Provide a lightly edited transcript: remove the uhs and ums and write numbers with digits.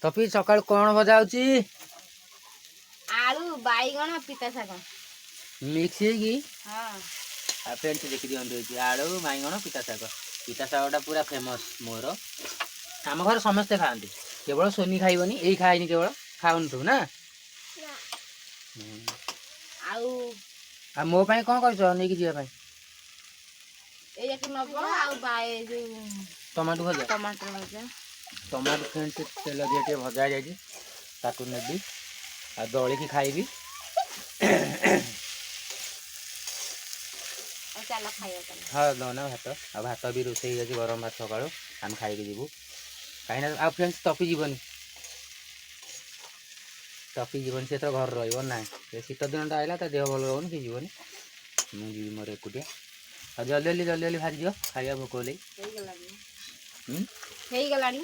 ତପି, ସକାଳୁ କ'ଣ ଭଜା ହଉଛି? ଆଳୁ, ବାଇଗଣ, ପିତା ଶାଗ। ମିକ୍ସ ହେଇକି? ହଁ। ଆଉ ଫ୍ରେଣ୍ଡସ୍, ଦେଖିଦିଅନ୍ତୁ, ଏଇଠି ଆଳୁ, ବାଇଗଣ, ପିତା ଶାଗ। ପିତା ଶାଗଟା ପୁରା ଫେମସ୍ ମୋର। ଆମ ଘରେ ସମସ୍ତେ ଖାଆନ୍ତି, କେବଳ ସୋନି ଖାଇବନି। ଏଇ ଖାଇନି, କେବଳ ଖାଉନି ତୁ ନା? ହୁଁ। ଆଉ ଆଉ ମୋ ପାଇଁ କ'ଣ କରିଛ ନେଇକି ଯିବା ପାଇଁ? ଏଇଆକୁ ନବ ଆଉ ଯୋଉ ଟମାଟୋ ଭଜା। ଟମାଟର ଭଜା। ଟମାଟୋ ଫ୍ରେଣ୍ଡସ୍, ତେଲ ଦିଏ ଟିକେ ଭଜା ହେଇଯାଇଛି, ତାକୁ ନେବି ଆଉ ଦଳିକି ଖାଇବି। ଆଉ ଚାଲ, ଖାଇବା ଚାଲ। ହଁ, ଦନା ଭାତ। ଆଉ ଭାତ ବି ରୋଷେଇ ହେଇଯାଇଛି, ଗରମ ଭାତ ସକାଳୁ। ଆମେ ଖାଇକି ଯିବୁ କାହିଁକିନା। ଆଉ ଫ୍ରେଣ୍ଡସ୍, ତପି ଯିବନି, ତପି ଯିବନି। ସେ ତ ଘରେ ରହିବ ନାହିଁ। ସେ ଶୀତ ଦିନଟା ଆଇଲା, ତା ଦେହ ଭଲ ରହୁନି, ସେ ଯିବନି। ମୁଁ ଯିବି ମୋର ଏକୁଟିଆ। ଆଉ ଜଲ୍ଦି ଜଲ୍ଦି ଜଲ୍ଦି ଜଲ୍ଦି ଭାଜିଦିଅ, ଖାଇବା, ଭୋକ ହେଲେଇ। ହେଇଗଲାଣି। ହୁଁ। ହେଇଗଲାଣି।